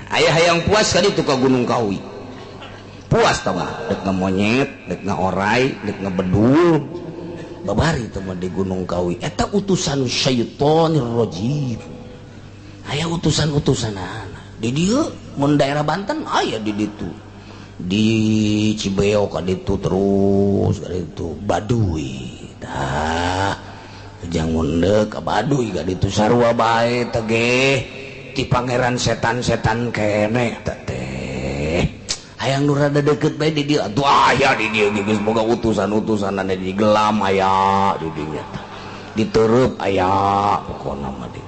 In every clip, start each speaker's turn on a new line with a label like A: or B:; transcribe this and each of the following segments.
A: Aya hayang puas ka ditu ka Gunung Kawi. Puas tah mah, dek monyet, dek orai, dek ngebedul. Babari teh mah di Gunung Kawi. Eta utusan syaitonir rajim. Aya utusan-utusanana. Di dieu mun daerah Banten aya di ditu. Di Cibeo ka ditu terus ka ditu Baduy. Tah ujang munde ka Baduy ka ditu sarua bae teh ge ti pangeran setan-setan keneh teh teh. Hayang nu rada deket bae di dieu atuh aya di dieu geus boga utusan-utusanana di gelam aya di dinya tah. Ditereup aya pokona mah di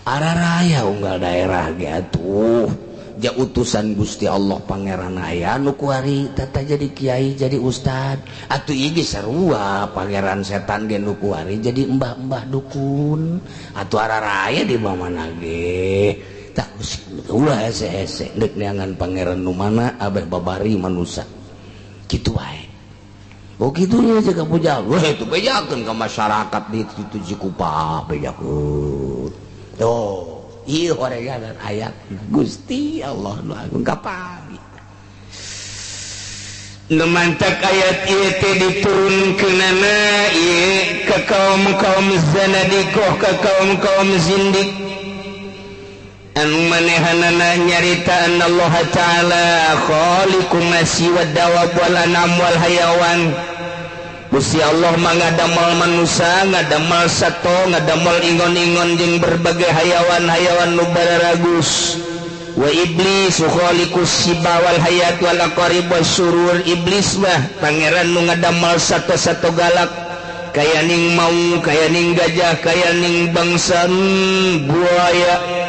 A: araraya unggal daerah ge atuh. Ja utusan Gusti Allah pangeran aya nu kuari tata jadi kiai jadi ustad atuh ieu ge sarua pangeran setan ge nu kuari jadi embah-embah dukun atuh araraya di mana ge tak ulah hese-hese deuk neangan pangeran nu mana abeh babari manusa kitu wae. Oh kitu nya jaga puja weh itu bejakeun ka masyarakat di situ Cikupa bejakeun. Oh ieu horegan ayat Gusti Allah nu agung kapali. Nu mantak ayat ieu teh diturunkeunana ieu ka kaum-kaum zanadiqah, ka kaum-kaum zindik anu manehanana nyarita Allah Ta'ala khaliqu nasi wad dawab wal anam wal hayawan. Gusti Allah mah ngadamel manusia, ngadamel sato, ngadamel ingon-ingon jeung berbagai hayawan-hayawan nu bararagus. Wa iblis khaliqus siba wal hayat wal aqarib wasyurur. Iblis mah pangeran nu ngadamel sato-sato galak, kaya ning mau, kaya ning gajah, kaya ning bangsa buaya.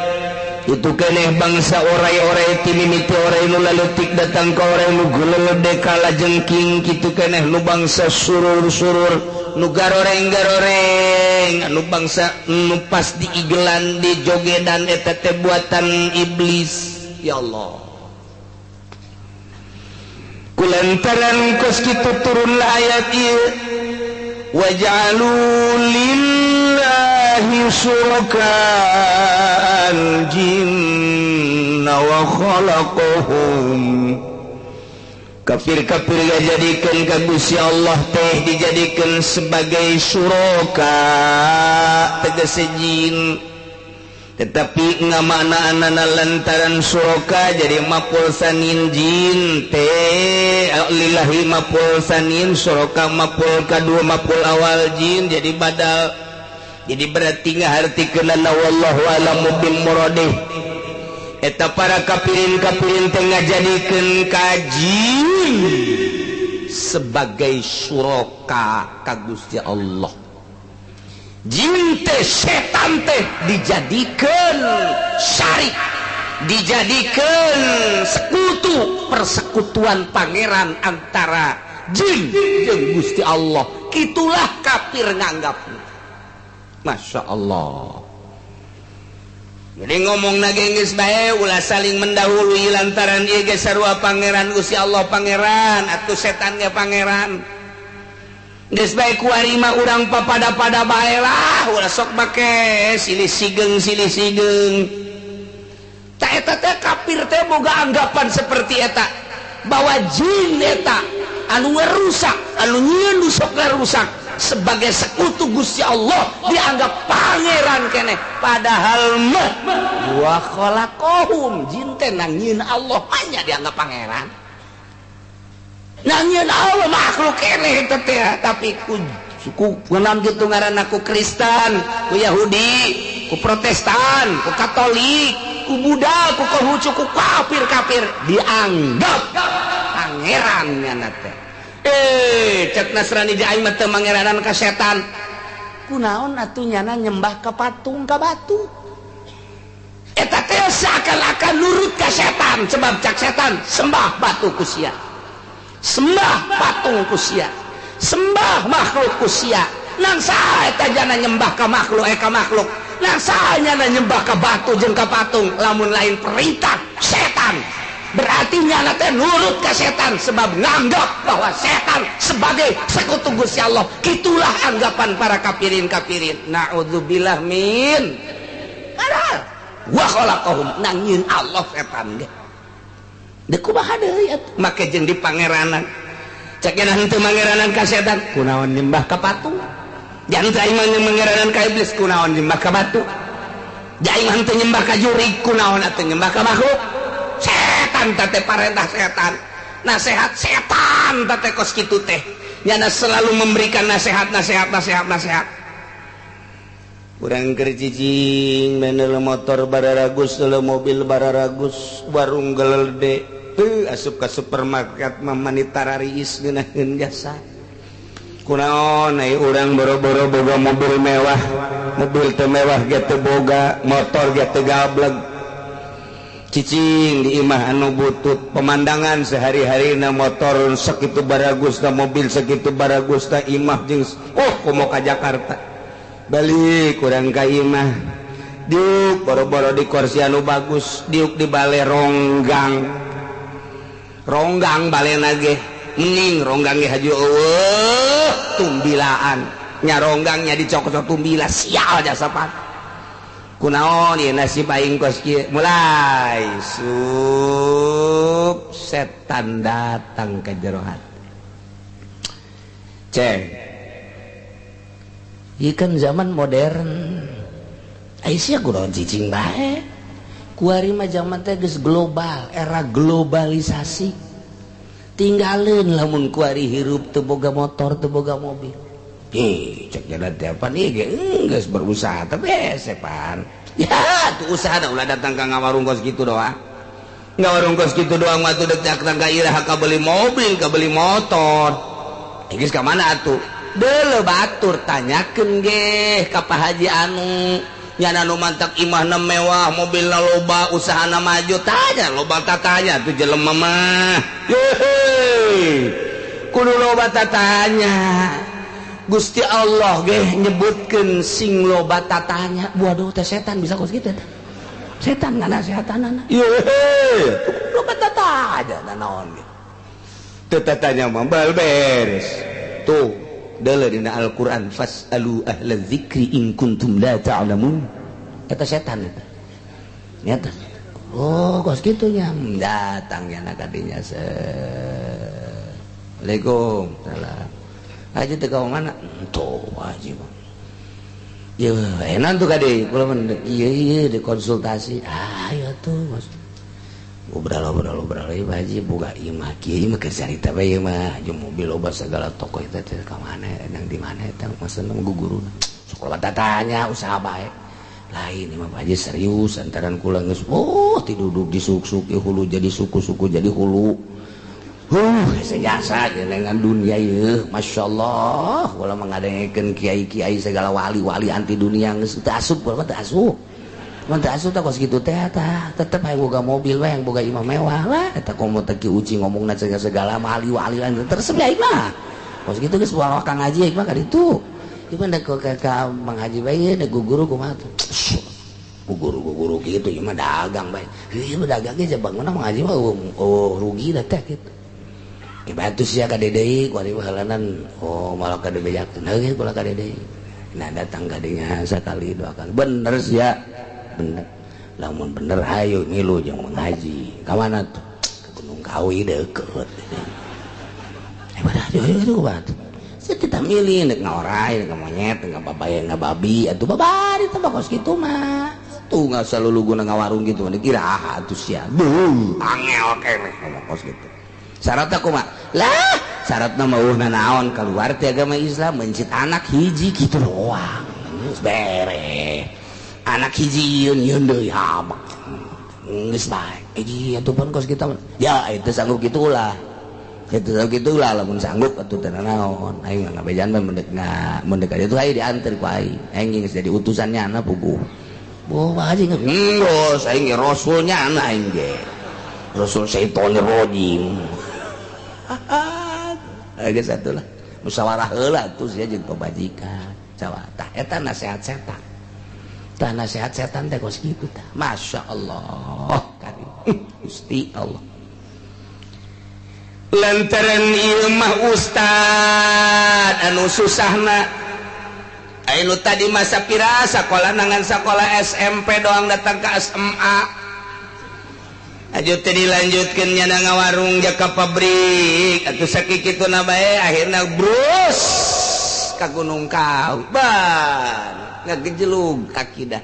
A: Itu keneh bangsa orai-orai ti mimiti orai nu laleutik datang ka orai nu gulelede kala jengking. Kitu keneh nu bangsa surur-surur nu garoreng-garoreng anu bangsa nu pas diigelan dijogedan eta teh buatan iblis. Ya Allah, kulantaran kos kitu turunlah ayat ieu waj'alu lillahi syuraka al-jinna wa khalaqahum. Kafir-kafir dijadikan ka Gusti Allah teh dijadikan sebagai syuraka tegese jin, tetapi ngamaknaanana lantaran syuraka jadi maf'ul sanin jin teh lillahi maf'ul sanin syuraka maf'ul kadua maf'ul awal jin jadi badal. Jadi berarti ngahartikeunana wallahu alamu bil muradih. Eta para kafirin-kafirin teh ngajadikeun ka jin sebagai syuraka ka Gusti Allah. Jin teh setan teh dijadikeun syarik, dijadikeun sekutu, persekutuan pangeran antara jin jeung Gusti Allah. Kitulah kafir nganggapna. Masya Allah. Jadi ngomong nage geus bae ulah saling mendahului lantaran ieu ge sarua pangeran Gusti Allah pangeran atuh setan ge pangeran. Geus bae kuari mah urang papada-pada bae lah, ulah sok make silih sigeng silih sigeng. Ta eta teh kafir teh boga anggapan seperti eta bahwa jin eta anu ngerusak, anu nyieun nu sok ngarusak sebagai sekutu Gusti Allah dianggap pangeran keneh, padahal mah wa khalaqahum jin teh nangieun Allah hanya dianggap pangeran. Nangieun Allah makhluk keneh eta teh, tapi ku kunaon kitu ngaranna ku Kristen, ku Yahudi, ku Protestan, ku Katolik, ku Buddha, ku Konghucu, ku kafir-kafir dianggap pangeran nyana teh. Cek Nasrani aing mah teu mangeranan ka setan. Kunaon atuh nyana nyembah ka patung ka batu. Eta teh seakan-akan nurut ka setan sebab cak setan sembah batu ku sia. Sembah patung ku sia. Sembah makhluk ku sia. Nang saha eta jana nyembah ka makhluk ka makhluk. Nang saha nyana nyembah ka batu jeung ka patung lamun lain perintah setan. Berarti nyana teh nurut ke setan sebab nganggap bahwa setan sebagai sekutu Gusti Allah. Itulah anggapan para kafirin-kafirin. Na'udzubillah min. Padahal Wa khalaqahum nang nyieun Allah setan ge. Deuk kumaha deui atuh make jeung di pangeranan. Cek nya henteu mangeranan ka setan, kunaon nyembah ka patung? Jangan aing mah mangeranan ka iblis, kunaon nyembah ka batu? Aing mah henteu nyembah ka jurig, kunaon atuh nyembah ka makhluk? Setan teh parentah setan. Nasihat setan teh kos kitu teh. Nyana selalu memberikan nasihat, nasihat, nasihat, nasihat. Urang keur cicing menel motor bararagus, mobil bararagus, warung gelede, teu asup ka supermarket mah manita rariis ngeunaheun jasa. Kunaon ai urang boro-boro boga mobil mewah, mobil teu mewah ge teu boga, motor ge teu gableg. Cicing di imah anu butut, pemandangan sehari-hari na motor sakitu baragus, na mobil sakitu baragus, na imah jeung oh komo ka Jakarta. Balik kurang ka imah, diuk boro-boro di kursi anu bagus, diuk di bale ronggang. Ronggang balena ge mending ronggang ge haju eueuh tumbilaan. Nya ronggangnya dicokot tumbila sial jasa pan. Kunaon ieu nasib aing kos kieu? Mulai sup setan datang ke jero hati. Ceng. Ieu kan zaman modern. Ai sia kunaon cicing bae. Kuari mah zaman teh geus global, era globalisasi. Tinggalin lamun kuari hirup teu boga motor, teu boga mobil. Ih, cek jalan teh apa nih ge geus berusaha tapi hese pan. Ya, tuh usaha da ulah datang ka ngawarung kos kitu doang. Ngawarung kos kitu doang mah tuh dek datang ka iraha ka beli mobil, ka beli motor. Geus ka mana atuh? Deuleu batur tanyakeun ge ka Pak Haji anu nyana nu mantak imahna mewah, mobilna loba, usahana maju, tanya loba tatanya tuh jelema mah. Yeay. Kudu loba tatanya. Gusti Allah ge nyebutkeun sing loba tatanya. Waduh teh setan bisa kos kitu teh. Setan nganasehatanana. Yeay. Loba tatanya naon ge. Teu tatanya mah bal beres. Tuh deuleu dina Al-Qur'an fasalu ahla dzikri in kuntum la ta'lamun. Eta setan eta. Nyata. Oh, kos kitu nya datang nya kadinya. Assalamualaikum. Salam. Haji teh ka mana? Tuh haji mah. Yeuh, enak tuh kade kula mah ieu ieu dikonsultasi. Ah, ayo tuh Mas. Ngobrol-ngobrol ieu Haji boga imah kieu ieu mah keur carita bae ieu mah jeung mobil loba segala toko eta teh ka mana nang di mana eta maksudna guguruna. Sok loba tatanya usaha bae. Lain ieu mah Pak Haji serius antaran kula geus oh tiduduk disuk-suk hulu jadi suku-suku jadi hulu. Sejasa dengan dunia ieu Masya Allah kula mengadengekeun kiai-kiai segala wali-wali anti dunia geus teu asup kula mah teu asup. Mun teu asup tah kos kitu teh tah tetep hayang boga mobil we hayang boga imah mewah lah eta komo teh Ki Uci ngomongna segala wali-wali teresep aing mah. Kos kitu geus bawa Kang Haji aing mah ka ditu. Ieu mah da ka Mang Haji bae da guru kumaha tuh. Guru-guru kitu ieu mah dagang bae. Ieu mah dagang ge bangunna Mang Haji mah oh rugi da teh kitu. Bantu sia ka deui ku ari halanan oh malah ka dibejakeun heuh kula ka deui. Nah datang ka dinya sakali dua kali bener sia bener lamun bener hayu ngilu jeung Mang Haji ka mana tuh ke Gunung Kawi deukeut. Pada hayu batu sia kita milih nek ngaorai nek monyet nek babaya ngababi atuh babari teh kos kitu mah tuh nggak selalu guna ngawarung gitu dikira atuh sia beuh angel keneh ngomong kos kitu. Syaratna kumaha? Lah, syaratna mah eueuh naon keluar ti agama Islam mencit anak hiji kitu doang. Geus beres. Anak hiji yeun yeun deui habak. Geus bae. Hiji atuh pun kos kitu. Ya itu sanggup kitu ulah. Itu sanggup kitu ulah lamun sanggup atuh teu naon. Aing mah ngabejan mah mendek mendek aja tuh aing dianter ku aing. Aing geus jadi utusannya na puguh. Boh Pak Haji geus aing ge rasulnya na aing ge. Rasul syaitonir rajim. Geus atuh lah. Musyawarah heula atuh sia jeung pamajikan. Tah eta nasihat setan. Tah nasihat setan teh kos kitu tah. Masya Allah karim. Gusti Allah. Lantaran ieu mah ustad anu susahna. Ayo tadi masa pira sekolah nangan sekolah SMP doang datang ke SMA. Ayo tadi dilanjutkan nyana ngawarung jaka pabrik atuh sakitu na bae akhirna brus ka Gunung Kawi. Ban ngagejelug akidah.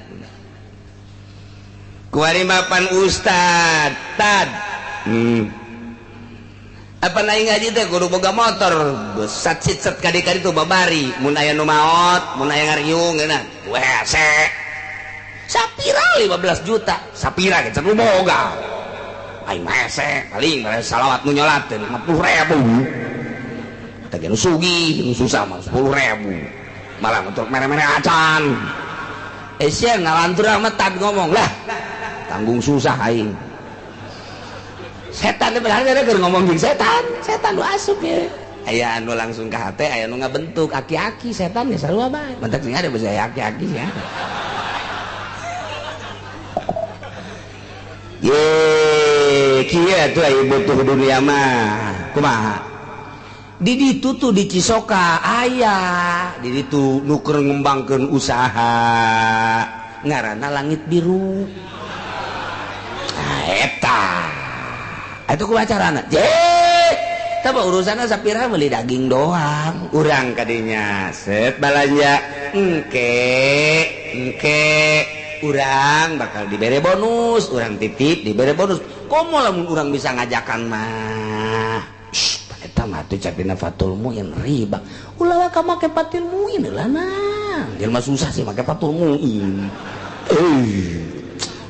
A: Kuari mapan ustad tad. Apa naik ngaji teh kudu boga motor sat sit sat kadi-kadi tuh babari mun aya nu maot mun aya ngariung geuna wese sapira 15 juta sapira ge can boga aing mah hese paling salawat nu nyolatkeun 50.000 teh nu sugih nu susah mah 10.000 malah untuk mere-mere acan sia ngalantur amat tad ngomong lah tanggung susah aing. Setan berharga keur ngomong jeung setan, setan nu asup ya. Aya anu langsung ka hate, aya nu ngabentuk aki-aki setan ge sarua bae. Mentak sing ada bisa aki-aki ya. Ye, kieu atuh aya butuh dunia mah. Kumaha? Di ditu tuh di Cisoka aya, di ditu nu keur ngembangkeun usaha ngaranna Langit Biru. Nah, eta itu ku acarana je taba urusanna sapira beli daging doang urang kadinya set balanja engke engke urang bakal dibere bonus urang titip dibere bonus komo lamun urang bisa ngajakan mah eta mah tuh capina Fatul Muin riba ulah ka make Fatul Muin lah nah jelema susah sih make Fatul Muin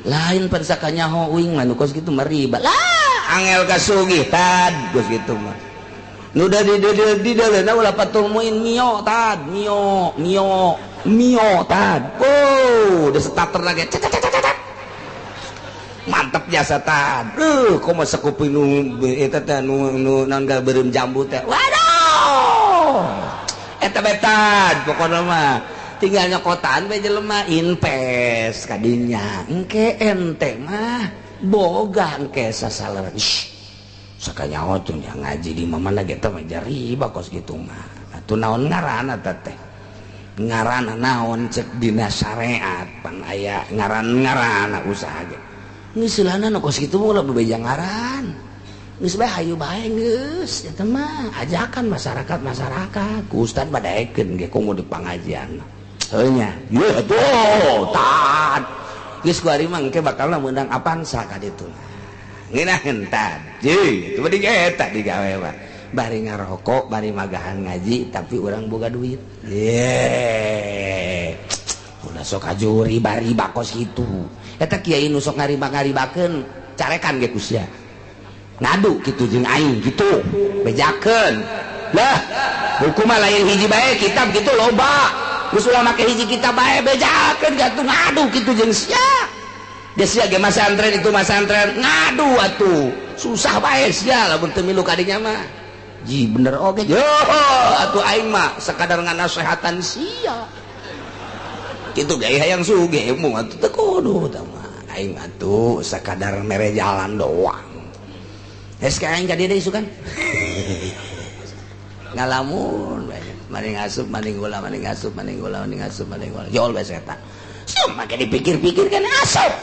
A: lain pan sakanyaho uing mah nu kos kitu mah riba lah angel kasugih tad geus kitu mah nu da di di ulah Fatul Muin mio tad mio mio mio tad oh udah starter lagi mantep jasa tad komo sakupi nu eta teh nu naon beureum jambu teh waduh eta bae tad pokona mah tinggal nyokotan bae jelema invest kadinya engke ente mah boga engke sasaleran sakanyaho tuh ngaji di mana ge teh mah riba kos kitu mah atuh naon ngaranna teh ngaranna naon cek dina syariat pan aya ngaran-ngaranna usaha ge geus seulahna nu kos kitu mah ulah bebeja ngaran geus bae hayu bae geus eta mah ajakan masyarakat ku ustad badaekeun ge komo di pangajian heuh nya ye atuh tad geus ku ari mah engke bakalna meunang Avanza ka ditu ngeunaheun tad ye itu mah eta digawe mah bari ngarokok bari magahan ngaji tapi urang boga duit ye ulah sok aju riba-riba kos kitu eta kiai nu sok ngariba-ngaribakeun carekan ge ku sia ngadu kitu jeung aing kitu bejakeun lah hukum mah lain hiji bae kitab kitu loba geus ulah make hiji kitab bae bejakeun gatuh ngadu kitu jeung sia geus sia ge masantren itu masantren ngadu atuh susah bae sia lamun teu milu ka dinya mah ji bener oge yo atuh aing mah sakadar nganasehatan sia kitu ge hayang sugih mung atuh teu kudu tah mah aing atuh sakadar mere jalan doang geus ka aing ka dieu deui isukan ngalamun maning asup maning gula maning asup maning gula maning asup maning gula jol bae setan sia make dipikir-pikir kan asup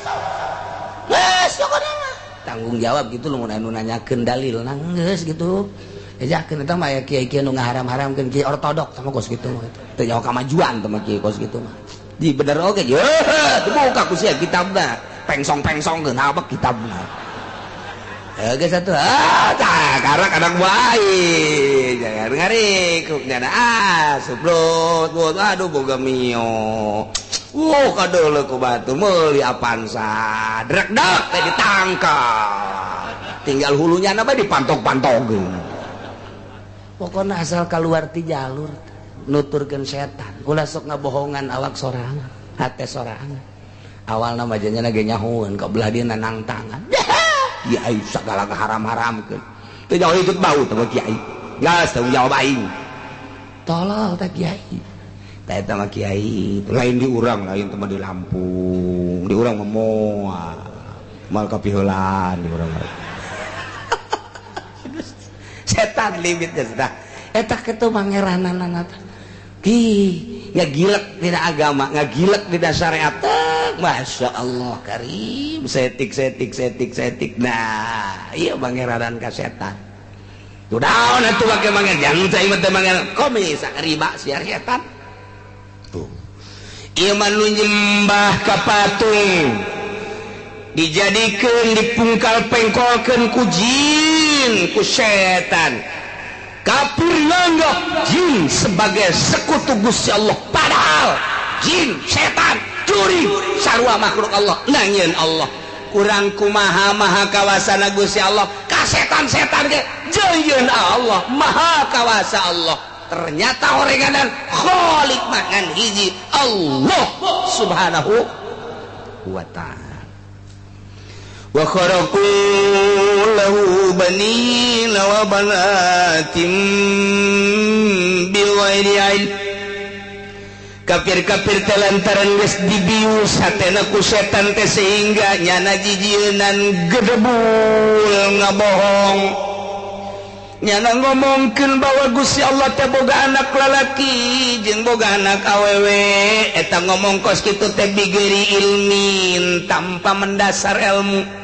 A: geus pokona mah tanggung jawab gitu lamun anu nanyakeun dalil geus gitu ejakeun eta mah aya kiai-kiai nu ngaharam-haramkeun kiai ortodok sama kos kitu mah teu nyaho kamajuan teh mah kiai kos kitu mah di bener oge ye dibuka ku sia kitabna pengsong-pengsongkeun habek kitabna geus atuh ah tah karena kadang bae jangan ngarik nyana ah suplot aduh boga mio wuh kadeuleu ku batu meuli Avanza drek-dek teh ditangkap tinggal hulunya na bae dipantok-pantogkeun pokona asal keluar ti jalur nuturkeun setan ulah sok ngabohongan awak sorangan hate sorangan awalna mah janyana ge nyahoeun ka belah dieu nanang tangan kiai sagala ngaharam-haramkeun teu jauh ikut bau teh kiai geus tanggung jawab aing tolol teh kiai teh eta mah kiai lain di urang lain teh mah di Lampung di urang mah moal moal kapiheulaan di urang mah setan limitnya sudah eta kitu mangeranana ki Ngagilek dina agama, ngagilek dina syariat. Masya Allah karim, setik setik setik setik. Nah, iya mangeranan ka setan. Tuh daun atuh make manger, jangan cai mah teu manger komis riba siar setan. Tuh. Ieu mah nu nyembah ka patung. Dijadikeun dipungkal pengkolkeun ku jin, ku setan. Kafir nganggap jin sebagai sekutu Gusti Allah, padahal jin, setan, curi sarua makhluk Allah. Nangieun Allah kurang kumaha maha kawasana Gusti Allah ka setan-setan ge jeung Allah maha kawasa Allah. Ternyata orenganan khalik mangan hiji Allah subhanahu wa ta'ala. Wa kharaqu lahu banina wa banatin bighairi ilm. Kafir-kafir teh lantaran geus dibius hatena ku setan teh sehingga nyana jijieunan gedebul ngabohong. Nyana ngomongkeun bahwa Gusti Allah teh boga anak lalaki jeung boga anak awewe. Eta ngomong kos kitu teh bigeri ilmin, tanpa mendasar ilmu.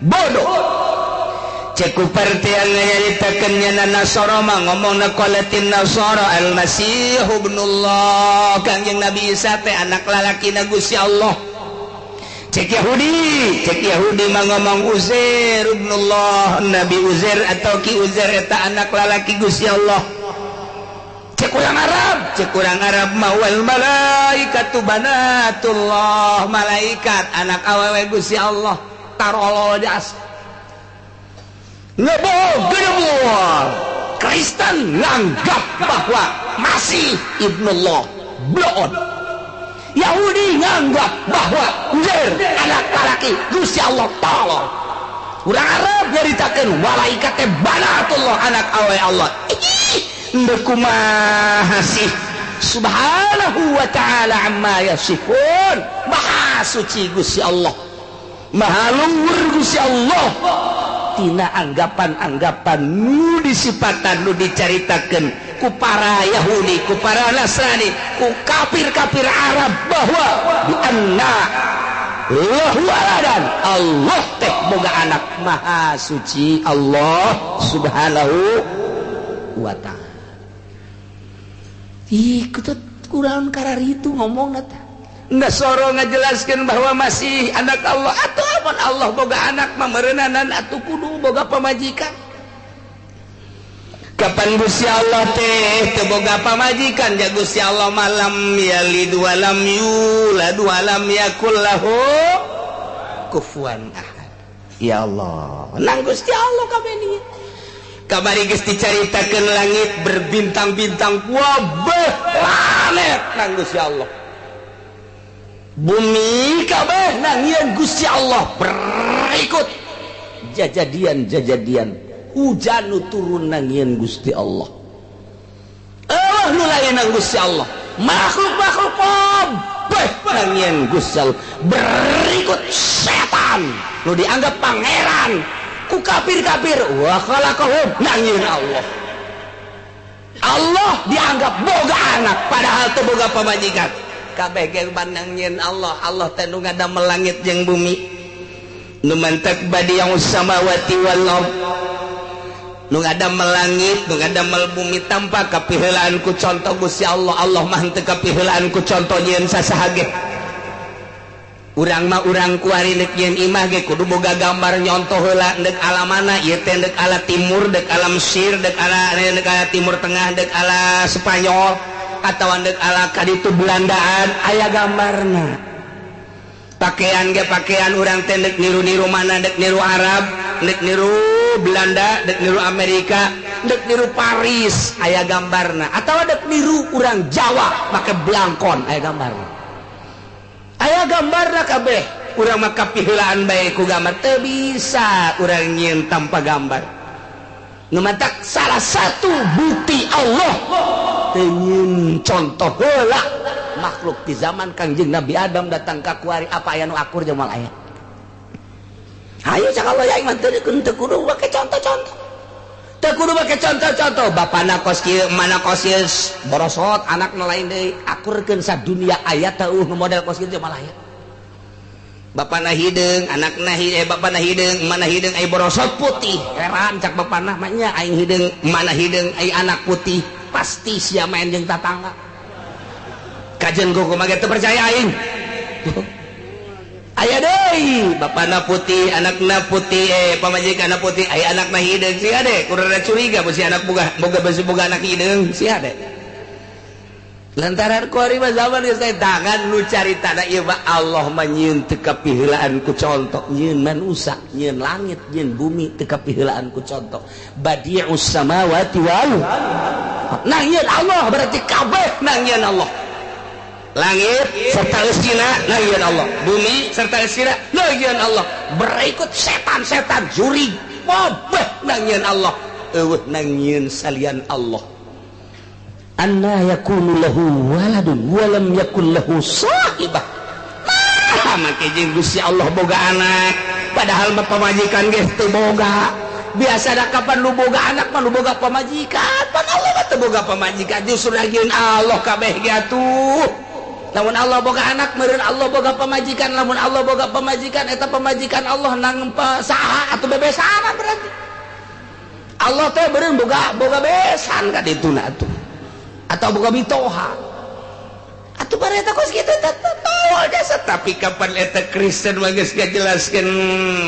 A: Bodoh. Cek ku partian nyaritakeun nyana Nasara mah ngomongna qalatin Nasara al-Masih ibnullah, Kangjeng Nabi Isa teh anak lalakina Gusti Allah. Cek Yahudi mah ngomong Uzair ibnullah, Nabi Uzair atau Ki Uzair eta anak lalaki Gusti Allah. Cek urang Arab mah wal malaikatu banatullah, malaikat anak awewe Gusti Allah. Tarolol jas. Ngebohong gedebul. Kristen nganggap bahwa Masih ibnullah, bloon. Yahudi nganggap bahwa Uzair anak lalaki Gusti Allah tolol. Urang Arab nyaritakeun malaikat teh banatullah, anak awe Allah. Ih, ndeu kumaha sih? Subhanahu wa ta'ala amma yasifun. Maha suci Gusti Allah, maha luhur Gusti Allah. Tina anggapan-anggapan nu disipatan, nu dicaritakeun ku para Yahudi, ku para Nasrani, ku kafir-kafir Arab bahwa bi anna lahu waladan, Allah teh boga anak. Maha suci Allah subhanahu wa ta'ala. Ih, kutut kurang kararitu ngomongna teh. Nasoro ngajelaskeun bahwa masih anak Allah atau amun Allah boga anak mah meureunana atuh kudu boga pamajikan. Kapan Gusti Allah teh teu boga pamajikan? Ja Gusti Allah malam yalid walam yulad walam yakul lahu kufuwan ahad. Ya Allah, nang Gusti Allah kabeh ni. Kamari geus dicaritakeun langit berbintang-bintang wabeh planet nang Gusti Allah. Bumi kabeh nangieun Gusti Allah. Berikut jajadian-jajadian hujan nu turun nangieun Gusti Allah. Allah nu lain nang Gusti Allah. Makhluk-makhluk kabeh nangieun Gusti Allah. Berikut setan nu dianggap pangeran ku kafir-kafir wa khalaqahum nangieun Allah. Allah dianggap boga anak padahal teu boga pamajikan. Kabeh ge nangieun Allah. Allah teh nu ngadamel langit jeung bumi. Nu mantak badi'us samawati wal ard. Nu ngadamel langit, nu ngadamel bumi tanpa kapiheulaan ku contoh Gusti Allah. Allah mah henteu kapiheulaan ku contoh nyieun sasaha ge. Urang mah urang kuari deuk nyieun imah ge kudu boga gambar nyontoh heula deuk ala mana ieu teh, deuk ala timur, deuk ala Mesir, deuk ala Timur Tengah, deuk ala Spanyol atau deuk ala kaditu Belandaan, aya gambarna. Pakaian ge pakaian urang teh deuk niru-niru mana, deuk niru Arab, deuk niru Belanda, deuk niru Amerika, deuk niru Paris, aya gambarna. Atawa deuk niru urang Jawa make blangkon, aya gambarna. Aya gambarna kabeh. Urang mah kapiheulaan bae ku gambar, teu bisa urang nyieun tanpa gambar. Nu matak salah satu bukti Allah teu nyieun contoh heula makhluk di zaman Kangjeng Nabi Adam datang ka kuari apa aya nu akur jeung moal aya. Hayu cak Allah ya iman teu kudu make contoh-contoh. Teu kudu make contoh-contoh bapana kos kieu, mana kos ieu borosot anakna lain deui. Akurkeun sadunia aya teu model kos kieu malah aya. Bapana hideung, anakna bapana hideung, mana hideung ai borosot putih. Heran cak bapana mah nya aing hideung, mana hideung ai anak putih. Pasti sia main jeung tatangga. Kajen kumaha ge teu percaya aing. Aya deui bapana putih, anakna putih, pamajikanna putih, aya anakna hideung sia de, kurang curiga besi anak boga boga besi boga anak hideung sia de. Lantaran kuari mah zaman geus tangan nu caritana ieu mah Allah mah nyieun teu kapiheulaan ku contoh, nyieun manusa, nyieun langit, nyieun bumi teu kapiheulaan ku contoh. Badi'us samawati wal nah nyieun Allah berarti kabeh nang nyieun Allah. Langit serta eusina nangieun Allah, bumi serta eusina nangieun Allah, berikut setan-setan jurig kabeh nangieun Allah, eueuh nangieun salian Allah. Anna yakunu lahu waladun wa lam yakul lahu sahibah. Nah, make jeung Gusti Allah boga anak, padahal mah pamajikan geus teu boga. Biasa da kapan lu boga anak mah lu boga pamajikan, pan Allah mah teu boga pamajikan, justru nangieun Allah kabeh ge atuh. Lamun Allah boga anak meureun Allah boga pamajikan, lamun Allah boga pamajikan eta pamajikan Allah nang saha atuh bebesan berarti. Allah teh meureun boga boga besan ka dituna atuh. Atau boga mitoha. Atuh bare eta kos kitu teh tol jasa, tapi kapan eta Kristen mah geus ngajelaskeun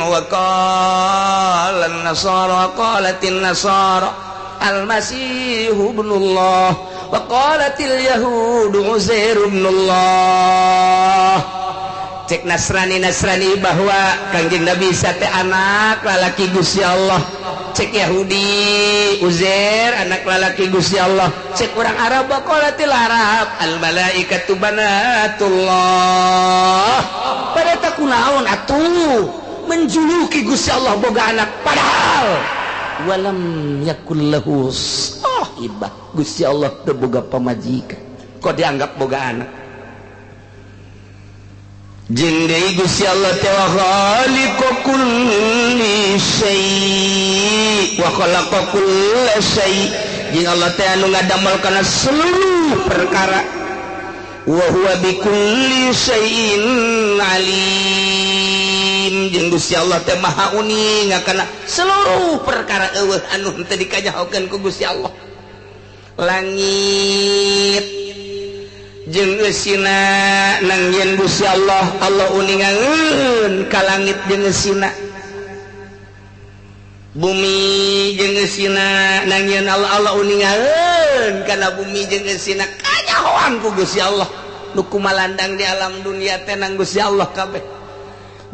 A: wa qala an-nasara qalatin nasara al-masihu ibnullah wa qalatil yahudu Uzair ibnullah. Cek Nasrani Nasrani bahwa Kangjeng Nabi Isa teh anak lalaki Gusti Allah. Cek Yahudi Uzair anak lalaki Gusti Allah. Cek urang Arab wa qalatil Arab al malaikatu banatullah. Pada tak kunaon atuh menjuluki Gusti Allah boga anak padahal walam yakul lahu sahibah. Gusti Allah teu boga pamajikan kok dianggap boga anak. Jeung deui Gusti Allah teh wa khaliqu kulli syai' wa khalaqa kulla syai'. Jeung Allah teh anu ngadamel kana seluruh perkara. Wa huwa bikulli syai'in alim. Jeung Gusti Allah teh maha uning kana seluruh perkara eueuh anu henteu dikanyahokeun ku Gusti Allah. Langit jeung eusina nangieun Gusti Allah, Allah uningangeun ka langit jeung eusina. Bumi jeung eusina nangieun Allah, Allah uningangeun kana bumi jeung eusina kanyahoan ku Gusti Allah. Nu kumalandang di alam dunia teh nang Gusti Allah kabeh.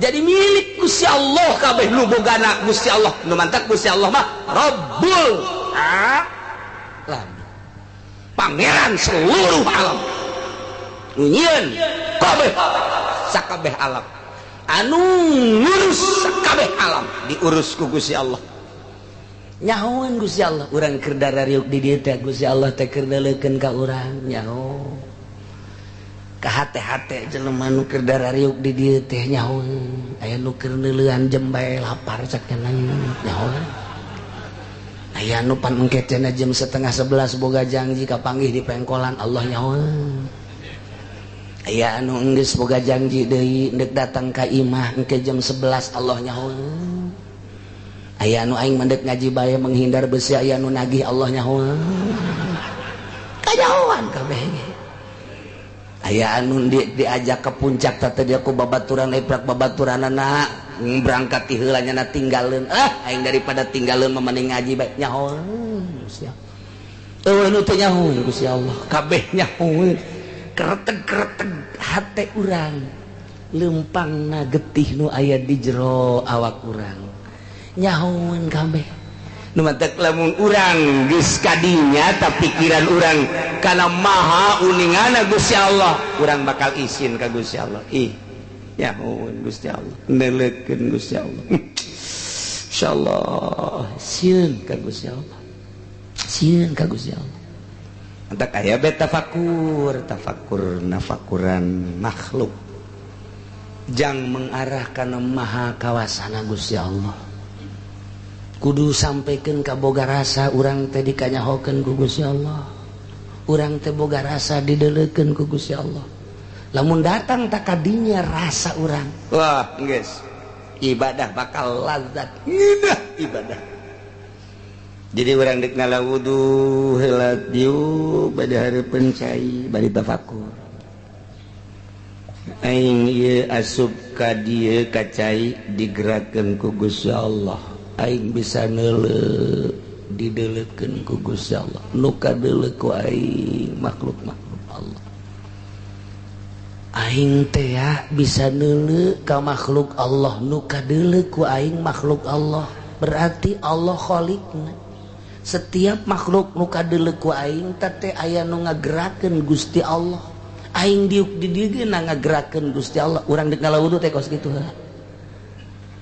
A: Jadi milik Gusti Allah kabeh nu bogana Gusti Allah, nu mantak Gusti Allah mah Rabbul Alamin, pangeran seluruh alam. Nu nyieun kabeh sakabeh alam, anu ngurus sakabeh alam diurus ku Gusti Allah. Nyahoan Gusti Allah, urang keur darariuk di dieu teh Gusti Allah teh keur neuleukeun ka urang nyaho. Ka hate-hate jelema nu keur darariuk di dieu teh nyahoan, aya nu keur neuleuan jembae lapar cak nyahoan. Aya nu pan engke cenah jam 10:30 boga janji kapanggih di pengkolan Allah nyahoan. Aya anu enggeus boga janji deui ndek datang ka imah engke jam 11 Allah nyahoan. Aya anu aing mendek ngaji bae menghindar besi aya anu nagih Allah nyahoan. Kanyahoan kabeh ge. Aya anu diajak ke puncak teh dia ku babaturan eprak babaturanana berangkat ti heula nya tinggalkeun. Ah aing daripada tinggalkeun mah mending ngaji bae nyahoan Gusti Allah. Eueuh nu teu nyahoan Gusti Allah kabeh nyahoan. Kereteg-kereteg hate urang lempangna getih nu aya di jero awak urang nyahoan kabeh. Nu mantak lamun urang geus kadinya ta pikiran urang kana maha uningana Gusti Allah, urang bakal isin ka Gusti Allah. Ih nyahoan Gusti Allah, neuleukeun Gusti Allah. Insyaallah sieun ka Gusti Allah, sieun ka Gusti Allah. Mantak aya be tafakur, tafakur nafakuran makhluk jang mengarah kana maha kawasana Gusti Allah. Kudu sampaikan ka boga rasa urang teh dikanyahokeun ku Gusti Allah. Urang teh boga rasa dideleukeun ku Gusti Allah. Lamun datang tak kadinya rasa urang. Wah, geus. Ibadah bakal lazat. Ngeunah ibadah. Jadi urang deuk ngala wudu heula diuk bade hareupeun cai bari tafakur. Aing ieu asup ka dieu ka cai digerakkeun ku Gusti Allah. Aing bisa neuleuh dideleukeun ku Gusti Allah. Nu kadeuleuh ku aing makhluk-makhluk Allah. Aing teh bisa neuleuh ka makhluk Allah, nu kadeuleuh ku aing makhluk Allah. Berarti Allah khaliqna. Setiap makhluk nu kadeuleuh ku aing teh aya nu ngagerakeun Gusti Allah. Aing diuk di dieu ge ngagerakeun Gusti Allah. Urang deuk ngala wudu teh kos kitu heula.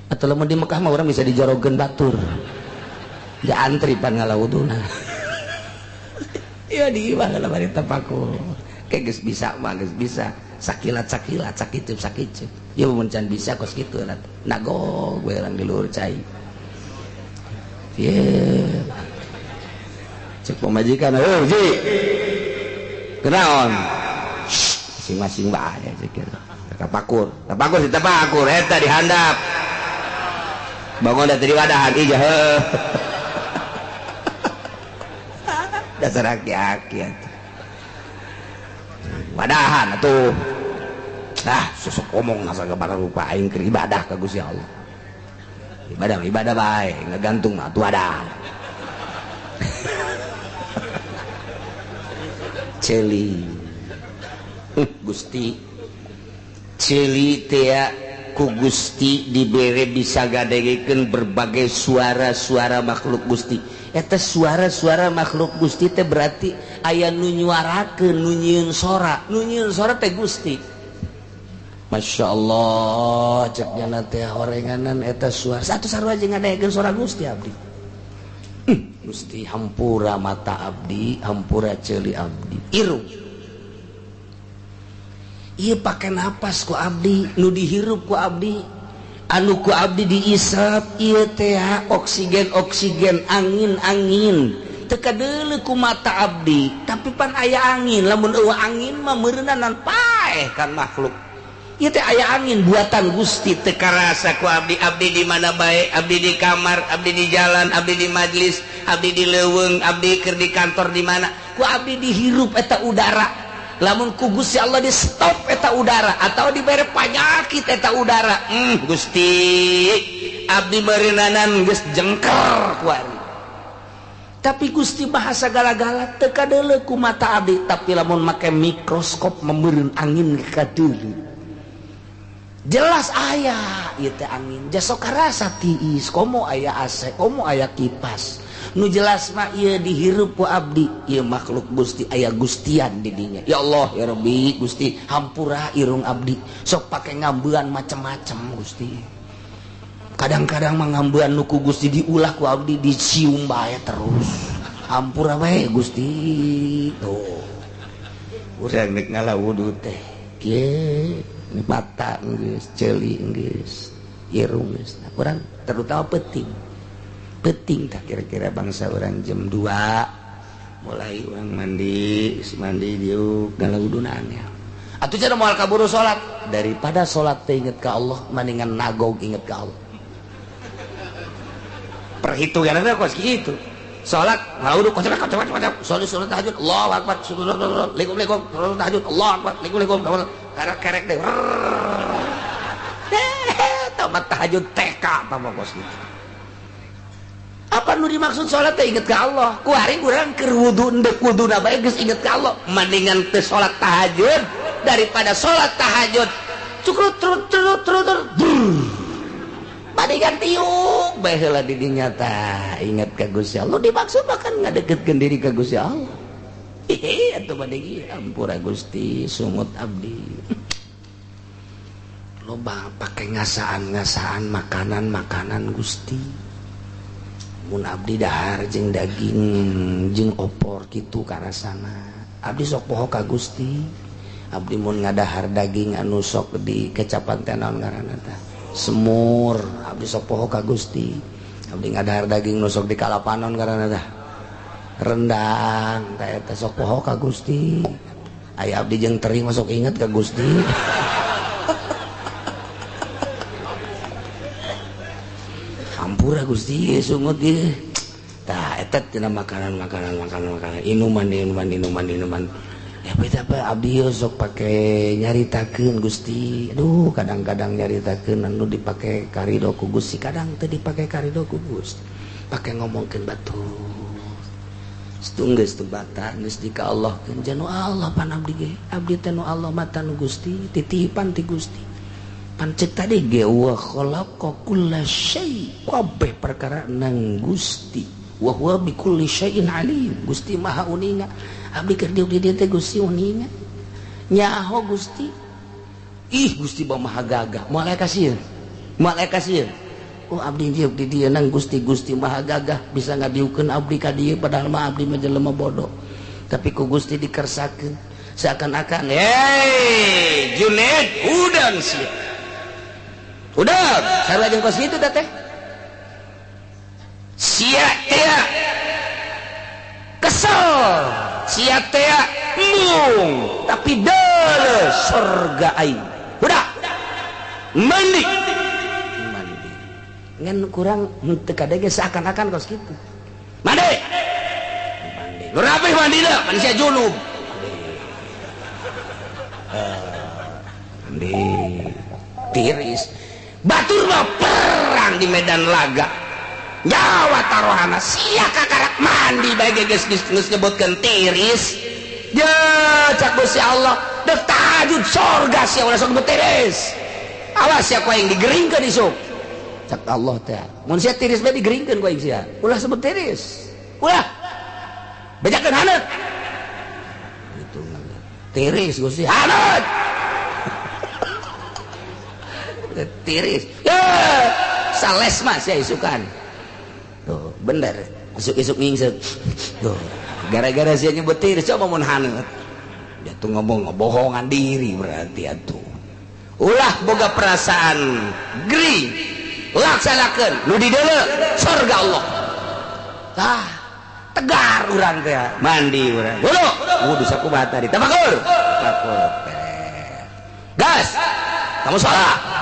A: Atau lamun di Mekah mah urang bisa dijorogeun batur. Ja antri pan ngala wuduna. Ya di imah lah bari tapakur. Kayak geus bisa mah geus bisa. Sakilat-sakilat, sakicup-sakicup. Ya mun can bisa kos kitu lah. Nagog we urang di luhur cai. Ye. Cek pamajikan, "Heuh, Ji. Kenaon?" Masing-masing bae cek kitu. Tapakur, tapakur si tapakur eta dihandap. Bangun da tadi wadahan ija heuh. Dasar aki-aki atuh. Wadahan atuh. Ah, sosok omong nasa gabara rupa aing keur ibadah ka Gusti Allah. Ibadah ibadah bae, ngagantung mah atuh wadah. Celi. Gusti. Celi teh ku Gusti dibere bisa gadegekeun berbagai suara-suara makhluk Gusti. Eta suara-suara makhluk Gusti teh berarti aya nu nyuarakeun, nu nyieun sora, nu nyieun sora teh Gusti. Masya Allah, cek jana teh horenganan eta suara. Satu sarua jeung ngadegekeun suara Gusti abdi. Gusti hampura mata abdi, hampura ceuli abdi. Irung. Ieu pake napas ku abdi, nu dihirup ku abdi, anu ku abdi diisap ieu teh oksigen-oksigen, angin-angin. Teu kadeuleu ku mata abdi, tapi pan aya angin, lamun eueuh angin mah meureunanan paeh kan makhluk. Ieu teh aya angin buatan Gusti teu karasa ku abdi, abdi di mana bae, abdi di kamar, abdi di jalan, abdi di majlis, abdi di leuweung, abdi keur di kantor di mana, ku abdi dihirup eta udara. Lamun ku Gusti Allah di stop eta udara atau dibere panyakit eta udara. Gusti abdi meureunnanan geus jengker kuari. Tapi Gusti bahasa gala-gala teu kadeuleu ku mata abdi, tapi lamun make mikroskop meureun angin kadeuleu. Jelas aya ieu teh angin. Jasok karasa tiis, komo aya AC, komo aya kipas. Nu jelas mah ieu dihirup ku abdi, ieu makhluk Gusti aya gustian di dinya. Ya Allah ya Rabbi Gusti hampura irung abdi. Sok pake ngambean macem-macem Gusti. Kadang-kadang mah ngambean nu ku Gusti diulah ku abdi dicium bae terus. Hampura bae Gusti. Tuh. Urang deuk ngala wudu teh. Kieu mata geus, ceuli geus, irung geus. Nah, urang terutama peuting. Penting tak kira-kira bangsa orang jam 2 mulai orang mandi, mandi diuk ngala wuduna angel. Atuh cenah moal kaburu salat, daripada salat teh inget ka Allah mendingan nagog inget ka Allah. Perhitunganna kos kitu. Salat ngala wudu kocok kocok kocok, salat salat tahajud Allahu akbar, assalamualaikum salat tahajud Allahu akbar, assalamualaikum kerek-kerek deh. Tamat tahajud TK tambah kos kitu. Apa nu dimaksud salat teh inget ka Allah? Ku hari urang keur wudu endek wuduna bae geus inget ka Allah. Mendingan teu salat tahajud daripada salat tahajud cukrut trut trut trut mendingan tiuk bae heula di dinya tah inget ka Gusti Allah. Dimaksud mah kan ngadeukeutkeun diri ka Gusti Allah. Hehe atuh mending ampura Gusti sungut abdi. Loba pake ngasaan-ngasaan makanan-makanan Gusti. Mun abdi dahar jeung daging jeung opor kitu karasana. Abdi sok poho ka Gusti. Abdi mun ngadahar daging anu sok di kecapan teh naon ngaranna tah? Semur. Abdi sok poho ka Gusti. Abdi ngadahar daging nusok di kalapanon karena tah rendang tah eta sok poho ka Gusti. Aya abdi jeung teri masuk inget ka Gusti. Ampura Gusti sungut ieu. Tah eta tina makanan inuman. Ya beda apa abdi sok pake nyaritakeun Gusti. Aduh kadang-kadang nyaritakeun anu dipake karido ku Gusti, kadang teu dipake karido ku Gusti. Pake ngomongkeun batur. Geus teu bata geus di ka Allah keun janu Allah pan abdi ge. Abdi teh nu Allah mata nu Gusti, titipan ti Gusti. Pan ceuk tadi ge wa khalaqa kulla syai, kabeh perkara nang Gusti. Wa huwa bi kulli syai'in alim. Gusti Maha uninga. Abdi keur diuk di dieu teh Gusti uninga. Nyaho Gusti. Ih Gusti maha gagah. Moal aya kasieun. Moal aya kasieun. Oh abdi diuk di dieu nang Gusti, Gusti maha gagah bisa ngadiukeun abdi ka dieu padahal mah abdi mah jelema bodoh. Tapi ku Gusti dikersakeun seakan-akan, "Hei, Junaid, udang sia." Udang, sarua jeung kos kitu teh teh. Sia teh kesel, sia teh embung, tapi deuleu surga aing. Udah. Mandi. Mandi. Ngan kurang henteu kadege seakan-akan kos kitu. Mandi. Mandi. Nu rapih mandina, pan sia junub. Mandi. Tiris. Batur mah perang di medan laga. Nyawa taruhana sia kakarak mandi bae geus geus nyebutkeun tiris. Ya cak Gusti Allah, dek tahajud surga sia ulah sok tiris. Awas sia ku aing digeringkeun isuk. Cak Allah teh. Mun sia tiris bae digeringkeun ku aing sia. Ulah sebut tiris. Ulah. Bejakeun haneut. Gitu tiris Gusti haneut. Tiris. Ya sales mah sia isukan. Tuh, bener. Isuk-isuk ngingsek. Tuh, gara-gara sia nyebut tiris coba mun haneut. Dia tuh ngomong ngebohongan diri berarti atuh. Ulah boga perasaan gering. Laksanakeun nu dideuleu surga Allah. Tah, tegar urang teh mandi urang. Wudu, wudu sakumaha tadi. Tafakur. Tafakur. Gas. Kamu salat.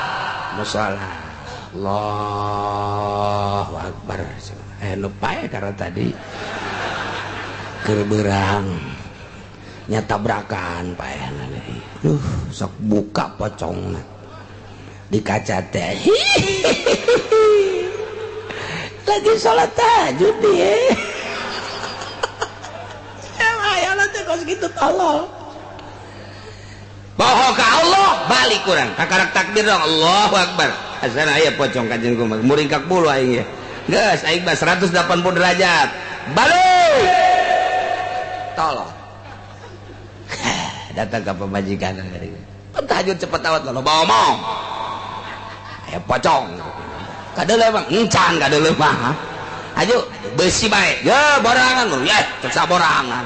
A: Musola. Allahu Akbar. Nu pae karena tadi keur beurang nya tabrakan paehna deui. Duh, sok buka pocongna di kaca teh. Lagi salat tahajud dia. Aya teh kos kitu tolol. Bohong ka Allah balik kurang kakarak takbir dong Allahu Akbar. Asana aya pocong ka jeung kumaha muringkak bulu aing ya. Geus aing mah 180 derajat. Balik. Tolong. Datang ka pamajikan tahajud cepet awat loba omong. Aya pocong. Kadeuleu mah encan kadeuleu mah. Ayo beusi bae. Ya borangan lu ya cek saborangan.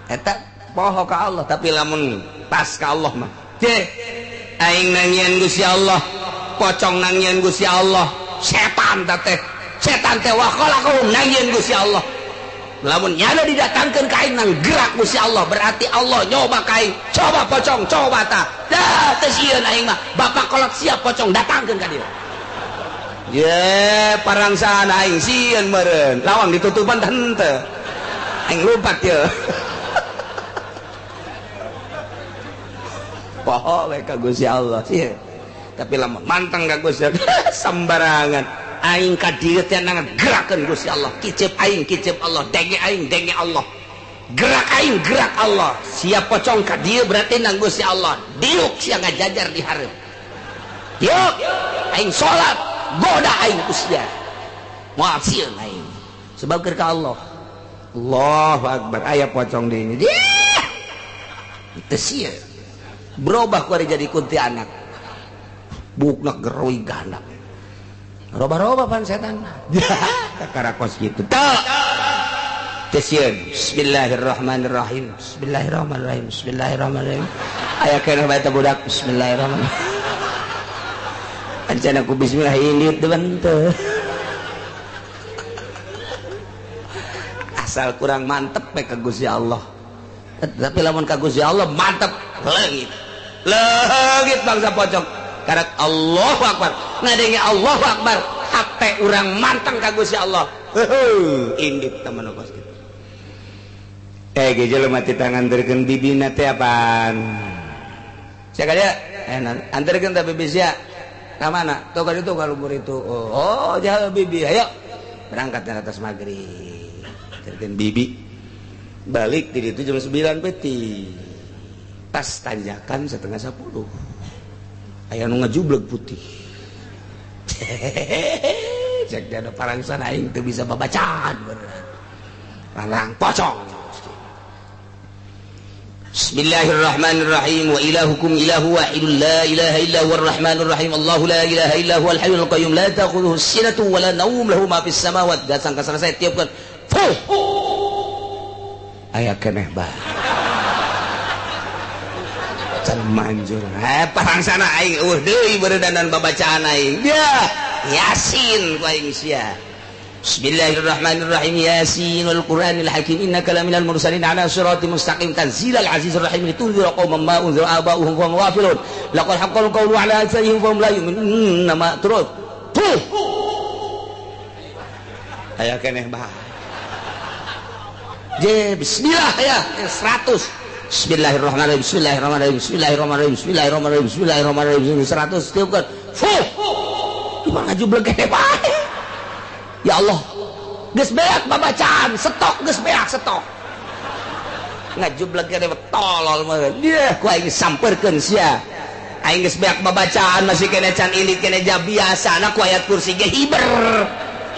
A: Eta poho ka Allah tapi lamun pas ka Allah mah. Ceh aing nangieun Gusti Allah, pocong nangieun Gusti Allah, setan teh setan teh wa khalaqahum nangieun Gusti Allah. Lamun nyana didatangkeun ka aing nang gerak Gusti Allah, berarti Allah nyoba ka aing, coba pocong, coba ta. Dah teu sieun aing mah, bapak kolot siap pocong datangkeun ka dieu. Ye, parangsaan aing sieun meureun, lawang ditutupan teh henteu. Aing lumpat ye. Poho we ka Gusti Allah sieun. Tapi lamun manteng ka Gusti Allah sembarangan. Aing ka dieu teh nang gerakeun Gusti Allah, kicep aing kicep Allah, denge aing denge Allah. Gerak aing gerak Allah. Siap pocong ka dieu berarti nang Gusti Allah. Diuk sia ngajajar di hareup. Diuk aing salat, goda aing ku sia. Moal sieun aing. Sebab keur ka Allah. Allahu Akbar aya pocong di ini. Teu sieun. Berubah ku ari jadi kuntianak. Bukna geroi ganda. Roba-roba pan setan. Kakara kos kitu. Teu. Teu sieun. Bismillahirrahmanirrahim. Bismillahirrahmanirrahim. Bismillahirrahmanirrahim. Aya keneh bae teh budak. Bismillahirrahmanirrahim. Ancana ku bismillah indit teu. Asal kurang mantep we ka Gusti Allah. Tapi lamun ka Gusti Allah mantep leungit. Leungit bangsa pocong. Karak Allahu Akbar. Ngadenge Allahu Akbar, hate urang manteng ka Gusti Allah. Heuh, indit teman kos kitu. Eh ge jelema ti tanganterkeun bibina teh apaan? Sia ka dieu? Anterkeun ta bibi sia. Ka mana? Tuh ka ditu ka luhur itu. Oh, jaha bibi. Ayo. Berangkat ke atas maghrib. Anterkeun bibi. Balik di ditu jam 9 peuting. Pas tanjakan 9:30. Aya nu ngajubleg putih. Cek dia ada parangsan aing teu bisa babacaan beneran. Parang pocong. Bismillahirrahmanirrahim wa ilahukum ilahu wahidun la ilaha illa huwar rahmanir rahim Allahu la ilaha illa huwal hayyul qayyum la ta'khudhuhu sinatun wa la nawm lahu ma fis samawati. Datang ka selesai tiupkeun. Fuh. Aya keneh bae. Can manjur. Parangsana aing eueuh deui beuredanan babacaan aing. Dia Yasin ku aing sia. Bismillahirrahmanirrahim Yasin wal Qur'anil Hakim innaka laminal mursalin ala siratim mustaqim tanzilal azizir rahim litunzira qauman ma unzira aba'uhum wa hum ghafilun laqad haqqal qawlu ala aktsarihim fa hum la yu'minun ma terus tuh aya keneh bae je bismillah ya 100 bismillahirrahmanirrahim bismillahirrahmanirrahim bismillahirrahmanirrahim bismillahirrahmanirrahim bismillahirrahmanirrahim 100 tiupkeun fuh cuma ngajubleg keneh bae. Ya Allah, geus beak babacaan, stok geus beak stok. Ngajubleg keneh tolol mah. Dia ku aing sampeurkeun sia. Aing geus beak babacaan masih keneh can ilit keneh ja biasana ku ayat kursi ge hiber.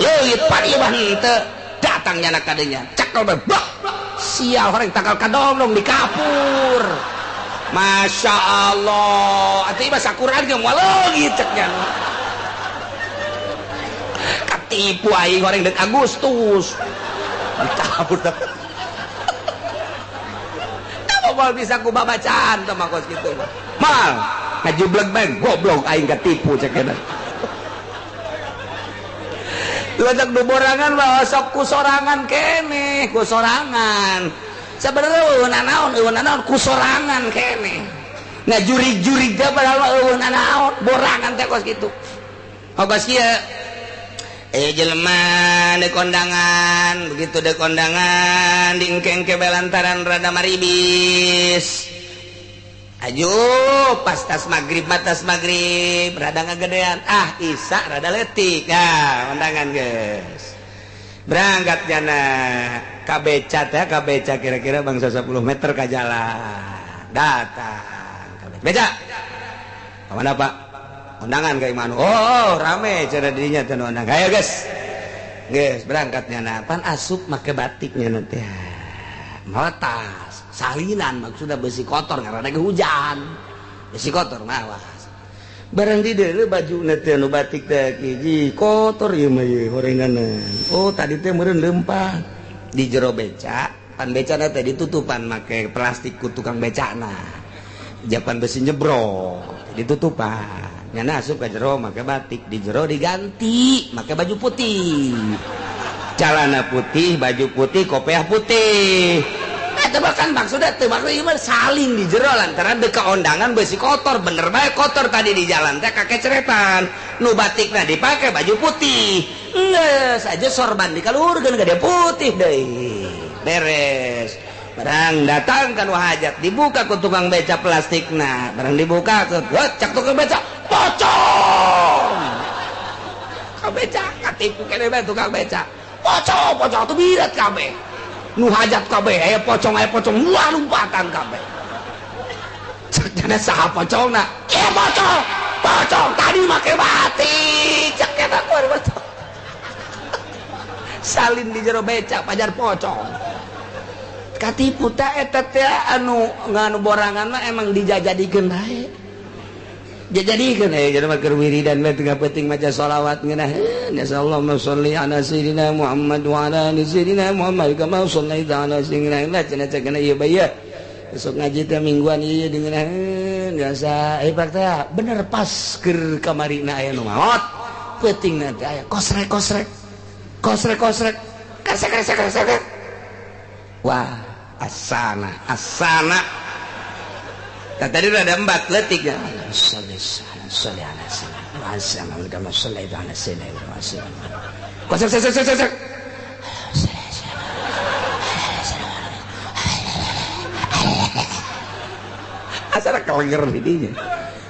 A: Leuit pan ieu mah henteu. Datang nyana kadenya. Cekel bae. Sial horeng tangkal kadongdong di kapur. Masya Allah. Atuh ieu mah sakuran ge moal leungit cek nya. Ketipu aing goreng dek Agustus dikabur kamu mal bisa ku babacaan teh mah kos kitu mal ngajubleg bae goblok aing ketipu cek eta ledak du borangan mah sok ku sorangan keneh ku sorangan sabenerna eueuh nanaon ku sorangan keneh ngajurig-jurig teh padahal mah eueuh nanaon borangan teh kos kitu kos kieu jelema dek kondangan begitu dek kondangan diengke-engke belantaran rada maribis aju pas tas maghrib batas maghrib rada ngagedean ah isa rada letik nah kondangan guys berangkat jana kabeca teh kabeca kira-kira bangsa 10 meter ka jalan datang kabeca kemana Pak undangan ka imanu oh rame cara dirinya teh undang ayo guys guys berangkatnya nah pan asup make batiknya nanti meretas salinan maksudnya besi kotor karena ada hujan besi kotor mawas barang di deuleu baju teh anu batik teh hiji kotor ieu mah ieu horenganan oh tadi teh meureun leumpang di jero beca pan becana teh ditutupan make plastik ku tukang becana japan besi nyebrok ditutupan nyana asup ka jero make batik di jero diganti make baju putih celana putih baju putih kopiah putih eta bahkan maksudnya teu maksud saling di jero lantaran deka ondangan besi kotor bener bae kotor tadi di jalan teh kakeceretan nu batikna dipake baju putih geus aja sorban dikaluhurkeun ka dia putih deui beres barang datang kan hajat dibuka ku tukang beca plastikna barang dibuka ke cak tukang beca pocong ka beca katipu kene bae tukang beca pocong pocong tuh birat kabeh nu hajat kabeh aya pocong wah lompatan kabeh cek jana saha pocongna ieu pocong pocong tadi make batik cek eta ku pocong salin di jero beca pajar pocong katipu ta eta teh anu nganu borangan mah emang dijajadikeun bae dijadikeun jadi mah keur wiridan mah tengah penting maca sholawat ngeunah nasallahu sholli ala sayyidina Muhammad wa ala ali sayyidina Muhammad kama shallaita ala sayyidina Muhammad cenah cenah ieu bae besok ngaji teh mingguan ieu dengeunah biasa pak teh bener pas keur kamarina aya nu maot peutingna teh aya kosrek kosrek kosrek kosrek kasek kasek kasek Wah, asana, asana. Tadi udah ada empat letik ya. Sholli ala sayyidina. Asal kelenger didinya.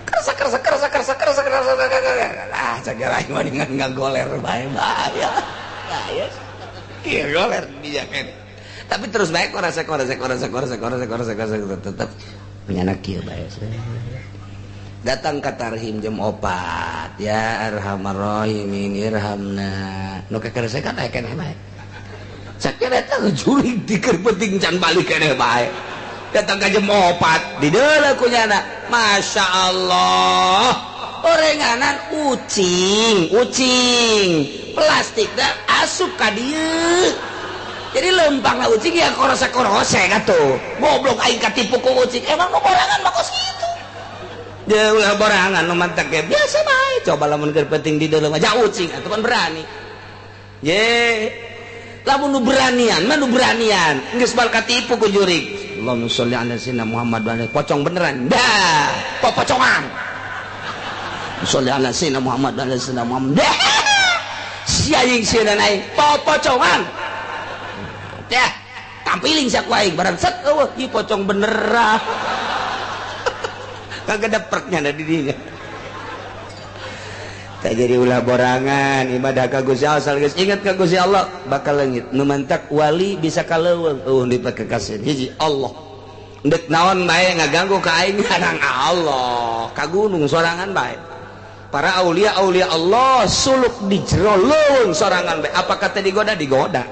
A: Kerasa kerasa kerasa kerasa kerasa kerasa. Ah, cagara aing mah dengan ngagoler bae bahaya. Bahaya. Kieu goler didinya kan. Tapi terus bae korasa korasa korasa korasa korasa korasa korasa tetep penyanak kieu bae. Datang ka tarhim jam 4 ya arhamar rahimin irhamna. Nu kakerasa kan aya keneh bae. Sakieu eta jurig dikeun penting can balik keneh bae. Datang ka jam 4 di deuleu ku nyana. Masya Allah, orenganan ucing, ucing plastik dah asup ka dieu. Jadi lempang lah ucing ya korose-korose atuh. Goblok aing katipu ku ucing. Emang nu borangan mah kos kitu. Dia ulah borangan nu mantak ge biasa bae. Coba lamun keur penting di deuleu mah ja ucing atuh kan berani. Ye. Lamun nu beranian mah nu beranian. Geus bal katipu ku jurig. Allahumma sholli ala sayyidina Muhammad wa ala pocong beneran. Dah, popocongan. Sholli ala sayyidina Muhammad wa ala sayyidina Muhammad. Dah. Si aing sieun aing popocongan. Dah, tampiling sia ku aing barang set eueuh ieu pocong beneran. Kagak ada perknya da di dinya. Tak jadi ulah borangan ibadah ka Gusti Allah asal geus ingat ka Gusti Allah bakal leungit. Nu mantak wali bisa kaleuweung eueuh dipakekasieun hiji Allah. Ndek naon bae ngaganggu ka aing nang Allah, ka gunung sorangan bae. Para aulia aulia Allah suluk di jero leuweung sorangan bae. Apa kata digoda? Digoda.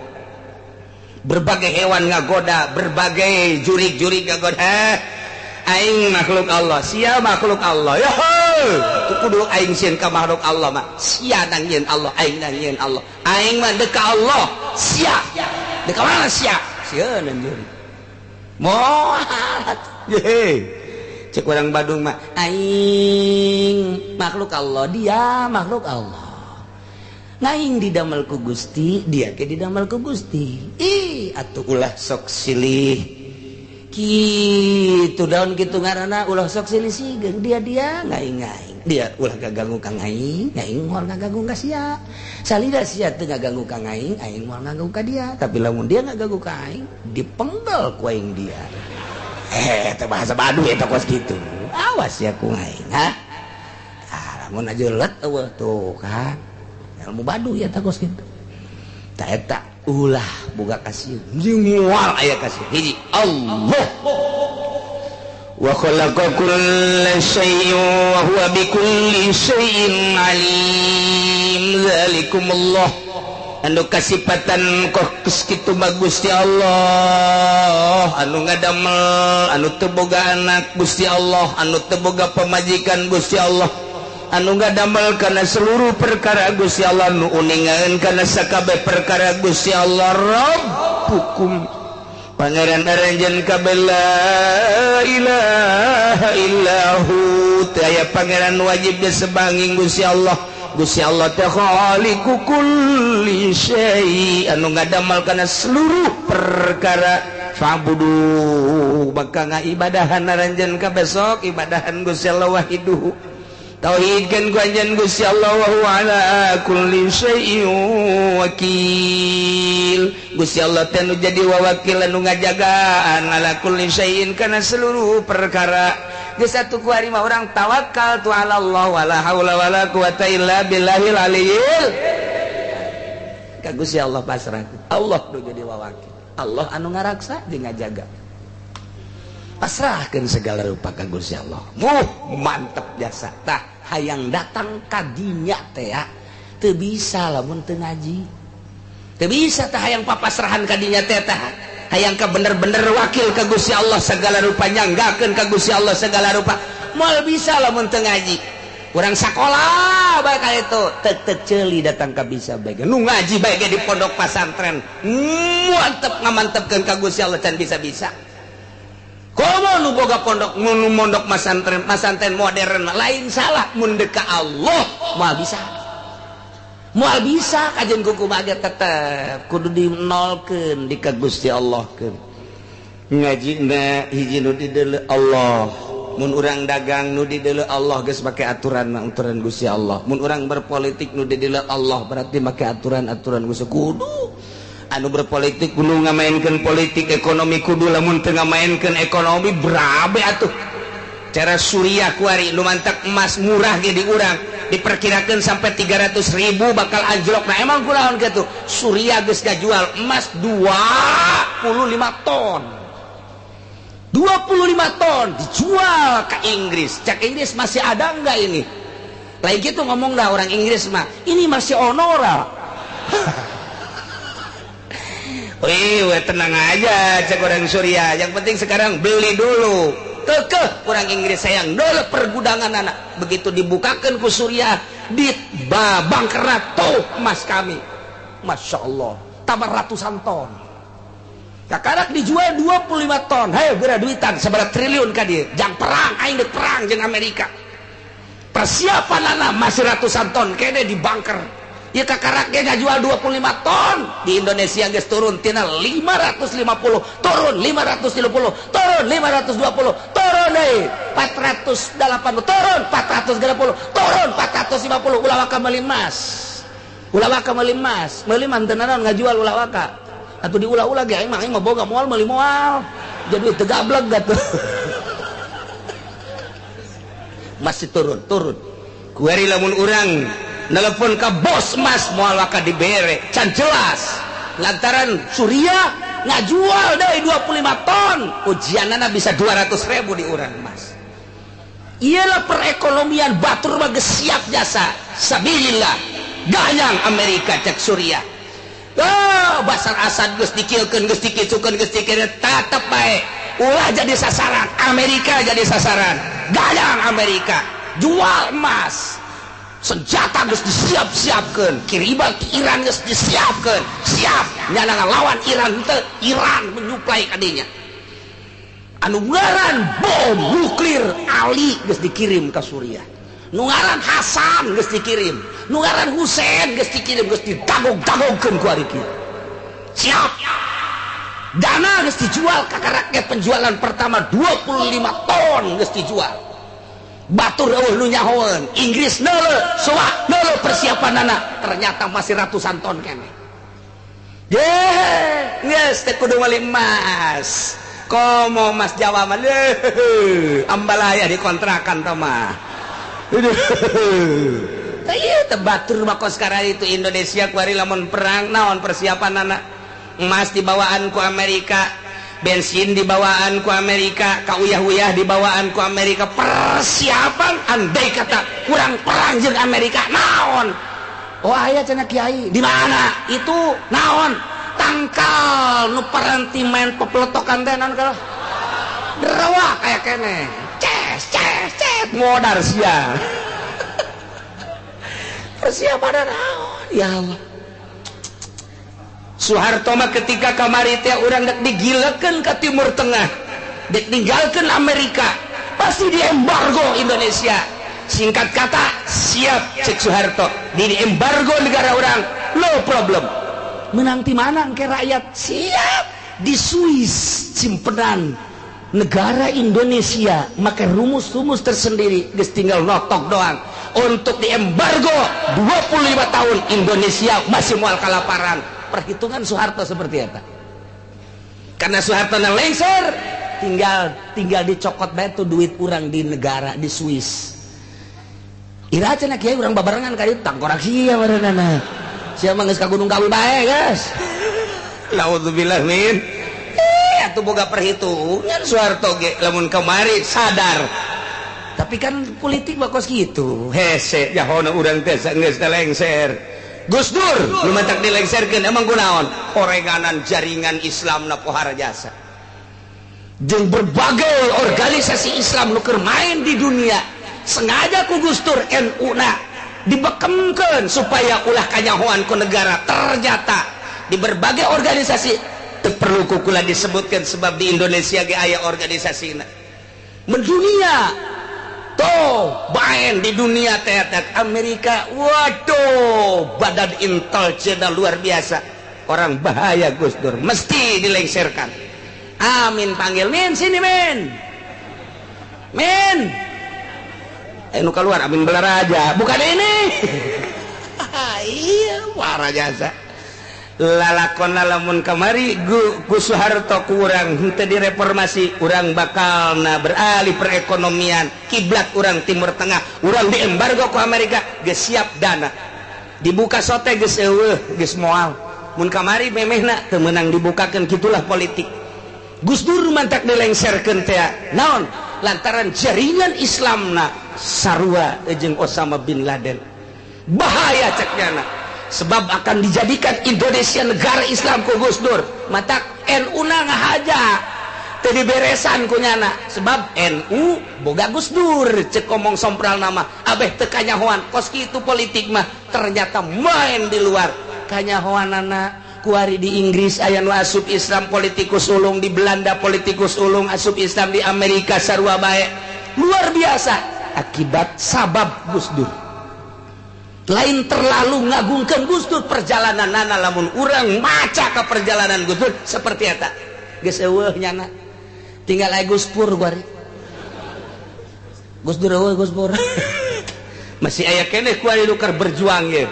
A: Berbagai hewan ngagoda, berbagai jurig-jurig ngagoda. Aing makhluk Allah, sia makhluk Allah. Yo, kudu aing sieun ka makhluk Allah mah. Sia nang nyieun Allah, aing nang nyieun Allah. Aing mah deuk ka Allah, sia. Deuk ka mana sia? Sieun anjeun. Moal. Ye. Cek urang Badung mah, aing makhluk Allah, dia makhluk Allah. Ngaing didamel ku Gusti, dia ke didamel ku Gusti. Ih, atuh ulah sok silih. Gitu daun gitu ngaranna ulah sok silih sigeung dia dia ngaing ngaing dia ulah gaganggu ka ngaing ngaing moal ngaganggu ka sia salida sia teu ngaganggu ka ngaing aing moal ngaganggu ka dia tapi lamun dia ngaganggu ka aing dipenggal ku aing dia teh bahasa Baduy eta kos kitu awas ya ku aing ha ah lamun aja let eueuh tuh kan ilmu Baduy eta kos kitu ta eta ulah boga kasih jeung moal aya kasih hiji Allah wa khalaqa kulla syai'in wa huwa bikulli syai'in alim zalikumullah anu kasipatan kos kitu mah Gusti Allah anu ngadamel anu teu boga anak Gusti Allah anu teu boga pamajikan Gusti Allah anu ngadamel kana seluruh perkara Gusti Allah nu uningan kana sakabeh perkara Gusti Allah Rabbukum pangeran aranjeun kabeh la ilaha illahu teu aya pangeran wajib disebanging Gusti Allah. Gusti Allah teh khaliqu kulli syai anu ngadamel kana seluruh perkara fa'budu maka ngaibadahan aranjeun kabeh sok ibadahan Gusti Allah wahiduhu tauhidkan ku anjeun Gusti Allah wa huwa ala kulli syai'in wakil. Gusti Allah teh nu jadi wawakil anu ngajagaan ala kulli syai'in kana seluruh perkara. Geus satu ku hari mah urang tawakal tu ala Allah wala haula wala quwata illa billahil aliyil. Ka Gusti Allah pasrah. Allah nu jadi wawakil. Allah anu ngaraksa jeung ngajaga. Pasrahkan segala rupa ka Gusti Allah. Wuh, mantep jasa. Tah hayang datang ka dinya teh ya. Teu bisa lamun teu ngaji. Teu bisa tah hayang papasrahan ka dinya teh tah. Hayang ka bener-bener wakil ka Gusti Allah segala rupa nyanggakeun ka Gusti Allah segala rupa. Moal bisa lamun teu ngaji. Urang sakola bae ka itu tek-tek ceuli datang ka bisa bae. Nu ngaji bae ge di pondok pasantren. Mantep ngamantepkeun ka Gusti Allah can bisa-bisa. Komo nu boga pondok nu mondok masantren masantren modern lain salah mun deuk ka Allah moal bisa. Moal bisa kajian kuku mah ge tetep kudu dinolkeun di ka Gusti Allahkeun. Ngajina hiji nu dideuleu Allah. Mun urang dagang nu dideuleu Allah geus make aturan aturan Gusti Allah. Mun urang berpolitik nu dideuleu Allah berarti make aturan-aturan Gusti. Kudu anu berpolitik kudu ngamainkeun politik ekonomi, kudu lamun teu ngamainkeun ekonomi berabe atuh. Cara Suriah kuari nu mantak emas murah ge di urang diperkirakan sampai 300.000 bakal anjlok. Nah emang kunaon kitu? Suriah geus ngajual emas 25 ton. 25 ton dijual ke Inggris. Cak Inggris masih ada enggak ini? Lain gitu ngomong dah orang Inggris mah, ini masih onora. Wih, tenang aja cak orang Suriah. Yang penting sekarang beli dulu. Kekeh orang Inggris sayang dulu pergudangan anak. Begitu dibukakan ku Suriah di bangkerat tuh emas kami. Masya Allah, tambah ratusan ton. Kakarak dijual 25 ton. Hayo geura duitan sabaraha triliun ka dieu. Jang perang aing deuk perang jeung Amerika. Persiapan anak masih ratusan ton kene di bunker. Ieu kakarak ge ngajual 25 ton. Di Indonesia geus turun tina 550, turun 530, turun 520, turun deui 480, turun 430, turun 450. Ulah waka meuli emas. Ulah waka meuli emas. Meuli mah teu nanaon ngajual ulah waka. Atuh diulah-ulah ge aing mah boga moal meuli moal. Jadi teu gablek atuh. Masih turun, turun. Kuari lamun urang nelpon ka bos emas moal waka dibere, can jelas. Lantaran Suriah ngajual deui 25 ton, ujianana bisa 200.000 di urang emas. Iyalah perekonomian batur mah geus siap jasa. Sabilillah. Gayang Amerika cek Suriah. Oh, Basar Asad geus dikilkeun, geus dikitukeun, geus dikireukeun, tetep bae. Ulah jadi sasaran, Amerika jadi sasaran. Gayang Amerika, jual emas. Senjata geus disiap-siapkeun, kiriman ke Iran geus disiapkeun. Siap nyana ngalawan Iran teu, Iran menyuplai ka dinya. Anu ngaran bom nuklir Ali geus dikirim ka Suriah. Nu ngaran Hasan geus dikirim, nu ngaran Husein geus dikirim, geus didagog-dagogkeun ku ari kieu. Siap. Dana geus dijual ka rakyat, penjualan pertama 25 ton geus dijual. Batur eueuh nu nyahoeun, Inggris neuleuh, soak neuleuh persiapanana, ternyata masih ratusan ton keneh. Ye, geus teh kudu meuli emas. Komo emas Jawa mah leuh, ambalaya dikontrakan tah mah. Ieu teh batur mah kos sekarang itu Indonesia kuari lamun perang naon persiapanana, emas dibawaan ku Amerika, bensin dibawaan ku Amerika, kauyah-uyah dibawaan ku Amerika, persiapan andai kata kurang perang jeung Amerika naon. Oh aya cenah kiai di mana itu naon tangkal nu paranti main pepeletokan teh naon kalau derawak aya keneh. Ces ces ces modar sia. Persiapan naon ya Allah. Soeharto mah ketika kamari teh urang dek digilekeun ka Timur Tengah, dek ninggalkeun Amerika, pasti diembargo Indonesia. Singkat kata, siap cek Soeharto, di embargo negara orang, no problem. Menang ti mana engke rakyat? Siap di Swiss simpenan negara Indonesia make rumus-rumus tersendiri, geus tinggal notok doang. Untuk diembargo 25 tahun Indonesia masih moal kalaparan. Perhitungan Soeharto seperti apa? Karena Soeharto na lengser, tinggal dicokot bae tuh duit urang di negara di Swiss. Ira cenah kiai urang babarengan ka dieu tangkorak sia barenana. Sia mah geus ka Gunung Kawi bae, guys. Naudzubillah min. Atuh boga perhitungan Soeharto ge lamun kamari sadar. Tapi kan politik mah kos kitu. Hese jahona urang teh geus lengser. Gus Dur nu matak dilengserkeun emang kunaon? Oreganan jaringan Islam na pohara jasa. Jeung berbagai organisasi Islam nu keur main di dunia, sengaja ku Gus Dur NU na dibekemkeun supaya ulah kanyahoan ku negara. Ternyata di berbagai organisasi teu perlu kukula disebutkan sebab di Indonesia ge aya organisasina. Mendunia tuh baen di dunia teater Amerika, waduh badan intelijen luar biasa, orang bahaya Gus Dur mesti dilengserkan. Amin panggil Min sini Min. Min. Nu keluar Amin Balaraja, bukan ini. Iya, warah jasa. Lalakon lamun kamari ku Soeharto kurang henteu direformasi, urang bakalna beralih perekonomian, kiblat urang Timur Tengah, urang diembargo ku Amerika, geus siap dana. Dibuka sote geus eueuh, geus moal. Mun kamari memehna teu meunang dibukakeun, kitulah politik. Gus Dur mantak dilengserkeun teh. Naon? Lantaran jaringan Islamna sarua jeung Osama bin Laden. Bahaya cek nyana. Sebab akan dijadikan Indonesia negara Islam ku Gus Dur. Matak NU na ngahaja teu diberesan ku nyana. Sebab NU boga Gus Dur cek omong sompral nama abeh teu kanyahoan kos kitu politik mah ternyata main di luar kanyahoanana. Kuari di Inggris aya nu asup Islam politikus ulung, di Belanda politikus ulung asup Islam, di Amerika sarua bae. Luar biasa akibat sabab Gus Dur. Lain terlalu ngagungkeun Gus Dur perjalanan nana, lamun urang maca ka perjalanan Gus Dur seperti eta geus eueuh nyana, tinggal aya Gus Pur kuari. Gus Dur eueuh Gus Pur. Masih aya keneh kuari nu keur berjuang ye.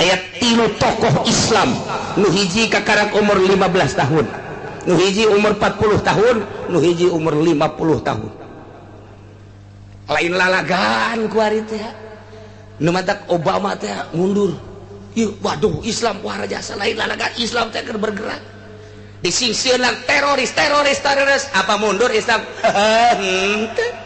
A: Aya 3 tokoh Islam, nu hiji kakarak umur 15 tahun, nu hiji umur 40 tahun, nu hiji umur 50 tahun. Lain lalagan kuari teh. Nu matak Obama teh mundur. Ieu waduh Islam wah jasa lain lalagan Islam teh keur bergerak. Disingsieunan teroris teroris teroris, apa mundur Islam? Henteu.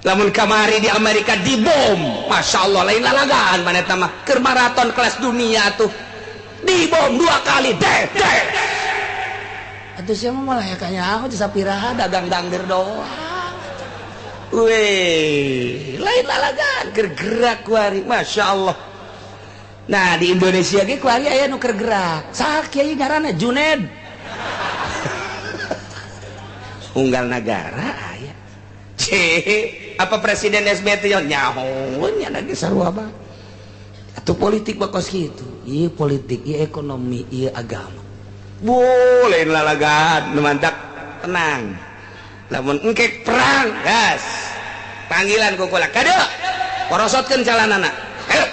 A: Lamun kamari di Amerika dibom, Masya Allah lain lalagan mana eta mah keur maraton kelas dunia tuh dibom 2 kali deh deh. Atuh sia mah malah ya kanyaho di sapiraha dagang dangder doang. Weh, lain lalagan keur gerak kuari, Masya Allah. Nah di Indonesia ge kuari aya nu keur gerak. Saha kiai ngaranna Juned. Unggal nagara aya. Apa Presiden SBY nyaho nya lagi sarua mah. Atuh politik bakos kitu. Ieu politik, ieu ekonomi, ieu agama. Boleh lalagan nu mantak tenang. Lamun engkek perang, gas. Panggilan ku kula. Kade. Porosotkeun calanana. Ayo.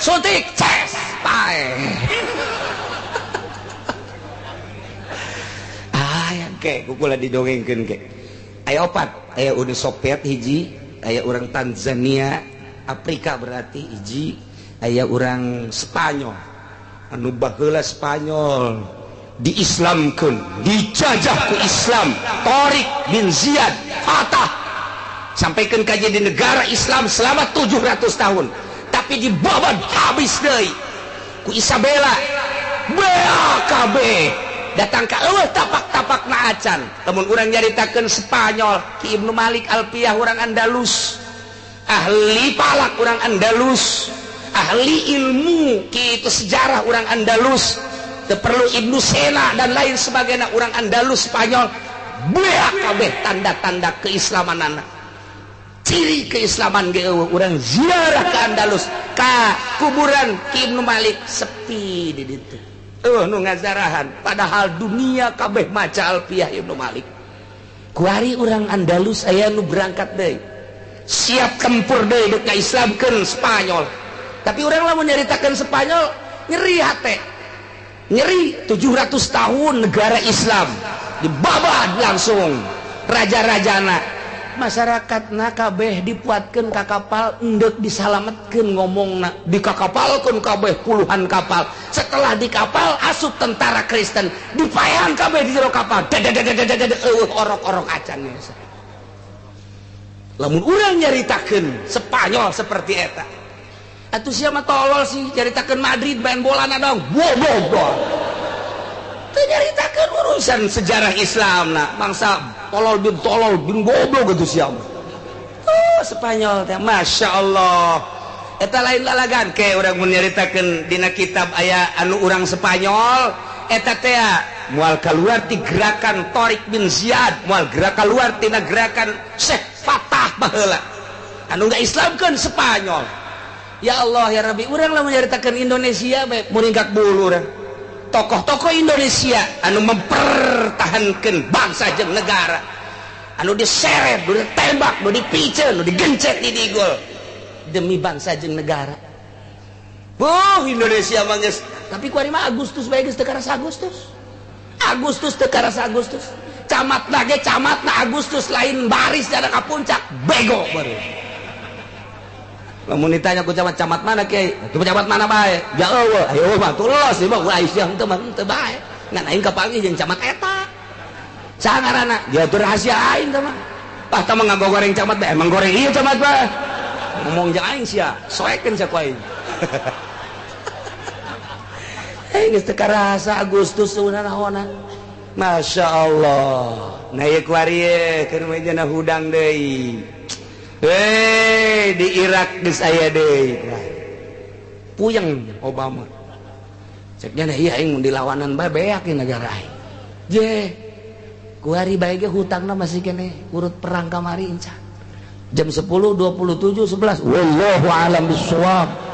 A: Suntik, ces, pae. Aya ke ku kula didongengkeun ke. Aya opat, aya Uni Soviet hiji, aya urang Tanzania, Afrika berarti hiji, aya urang Spanyol. Anu baheula Spanyol diislamkeun, dijajah ku Islam, Tariq bin Ziyad fatah sampaikan ka jadi negara Islam selama 700 tahun, tapi dibabat habis deui ku Isabella. BAKB datang ka eueuh tapak-tapak na acan. Lamun urang nyaritakeun Spanyol, Ki Ibnu Malik Alpiyah urang Andalus, ahli palak urang Andalus, ahli ilmu kitu sejarah urang Andalus, teu perlu Ibnu Sena dan lain sebagainya urang Andalus Spanyol. BAKB tanda-tanda keislamanana, ciri keislaman ge eueuh. Urang ziarah ke Andalus ka kuburan Ki Ibnu Malik sepi di ditu. Nu ngazarahan padahal dunia kabeh maca Alpiyah Ibnu Malik. Kuari urang Andalus aya nu berangkat deui, siap tempur deui deuk ngaislamkeun Spanyol. Tapi urang lamun nyaritakeun Spanyol nyeri hate. Nyeri 700 tahun negara Islam dibabad langsung raja-rajana, masyarakatna kabeh dipuatkeun ka kapal endek disalametkeun ngomongna, dikakapalkeun kabeh puluhan kapal. Setelah di kapal asup tentara Kristen, dipaehan kabeh di jero kapal. Dadadadadadad eueuh orok-orok acan. Lamun urang nyaritakeun Spanyol seperti eta, atuh sia mah tolol sih nyaritakeun Madrid main bola na dong. Bodoh. Teu nyaritakeun urusan sejarah Islam na bangsa tolol bin goblok gitu sia mah. Oh, Spanyol teh Masya Allah. Eta lain lalagan ke urang mun nyaritakeun dina kitab aya anu urang Spanyol eta teh moal kaluar ti gerakan Tariq bin Ziyad, moal gerak kaluar tina gerakan Syekh Fatah baheula anu ngaislamkeun Spanyol. Ya Allah ya Rabbi, urang lamun nyaritakeun Indonesia bae muringkak bulu urang. Tokoh-tokoh Indonesia anu mempertahankan bangsa jeung negara, anu diseret, nu ditembak, nu dipiceun, nu digencet di digol demi bangsa jeung negara. Buh, Indonesia mah geus, tapi kuari mah Agustus bae geus teu karasa Agustus. Agustus teu karasa Agustus. Camat lagi camat na Agustus lain baris dana ka puncak bego baru. Lamun ditanya ku camat, camat mana kiai? Itu camat mana bae? Ya eueuh, ayo mah tulos ieu mah ulah siang teu mah teu bae. Ngan aing kapanggih jeung camat eta. Saha ngaranna? Dia tuh rahasia aing teh mah. Ah, tah mah ngagoreng camat bae, emang goreng ieu camat bae. Ngomong jeung aing sia, soekeun sia ku aing. Geus teu karasa Agustus naonan. Masya Allah. Nah ieu kuari keur mah hudang deui. Hei, di Irak geus aya deui. Puyeng Obama. Ceknya nah iya aing mun dilawanan bae beak di negara aing. Je. Kuari bae ge hutangna masih keneh urut perang kamari inca. Jam 10.27 11. Wallahu alam bissawab.